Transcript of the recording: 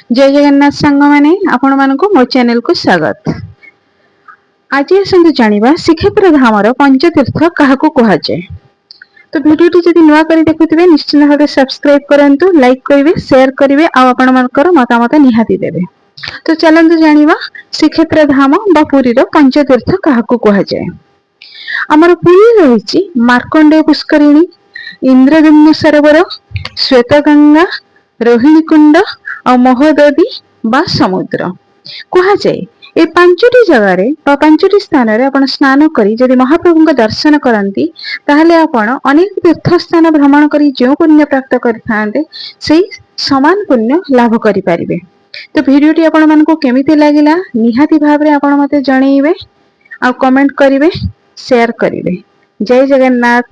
ଜୟ ଜଗନ୍ନାଥ ସାଙ୍ଗମାନେ, ଆପଣମାନଙ୍କୁ ମୋ ଚ୍ୟାନେଲକୁ ସ୍ୱାଗତ। ଆଜି ଆସନ୍ତୁ ଜାଣିବା ଶ୍ରୀକ୍ଷେତ୍ର ଧାମର ପଞ୍ଚତୀର୍ଥ କାହାକୁ କୁହାଯାଏ। ତ ଭିଡ଼ିଓଟି ଯଦି ନୂଆ କରି ଦେଖୁଥିବେ, ନିଶ୍ଚିତ ଭାବେ ସବସ୍କ୍ରାଇବ କରନ୍ତୁ, ଲାଇକ୍ କରିବେ, ସେୟାର କରିବେ ଆଉ ଆପଣମାନଙ୍କର ମତାମତ ନିହାତି ଦେବେ। ତ ଚାଲନ୍ତୁ ଜାଣିବା ଶ୍ରୀକ୍ଷେତ୍ର ଧାମ ବା ପୁରୀର ପଞ୍ଚତୀର୍ଥ କାହାକୁ କୁହାଯାଏ। ଆମର ପୁରୀ ରହିଛି ମାର୍କଣ୍ଡେୟ ପୁଷ୍କରିଣୀ, ଇନ୍ଦ୍ରଦ୍ୟୁମ୍ନ ସରୋବର, ଶ୍ୱେତଗଙ୍ଗା, ରୋହିଣୀ କୁଣ୍ଡ ଆଉ ମହୋଦଧି ବା ସମୁଦ୍ର। କୁହାଯାଏ, ଏ ପାଞ୍ଚଟି ଜାଗାରେ ବା ପାଞ୍ଚଟି ସ୍ଥାନରେ ଆପଣ ସ୍ନାନ କରି ଯଦି ମହାପ୍ରଭୁଙ୍କ ଦର୍ଶନ କରନ୍ତି, ତାହେଲେ ଆପଣ ଅନେକ ତୀର୍ଥ ସ୍ଥାନ ଭ୍ରମଣ କରି ଯେଉଁ ପୁଣ୍ୟ ପ୍ରାପ୍ତ କରିଥାନ୍ତେ, ସେଇ ସମାନ ପୁଣ୍ୟ ଲାଭ କରିପାରିବେ। ତ ଭିଡ଼ିଓଟି ଆପଣମାନଙ୍କୁ କେମିତି ଲାଗିଲା, ନିହାତି ଭାବରେ ଆପଣ ମତେ ଜଣେଇବେ ଆଉ କମେଣ୍ଟ କରିବେ, ସେୟାର କରିବେ। ଜୟ ଜଗନ୍ନାଥ।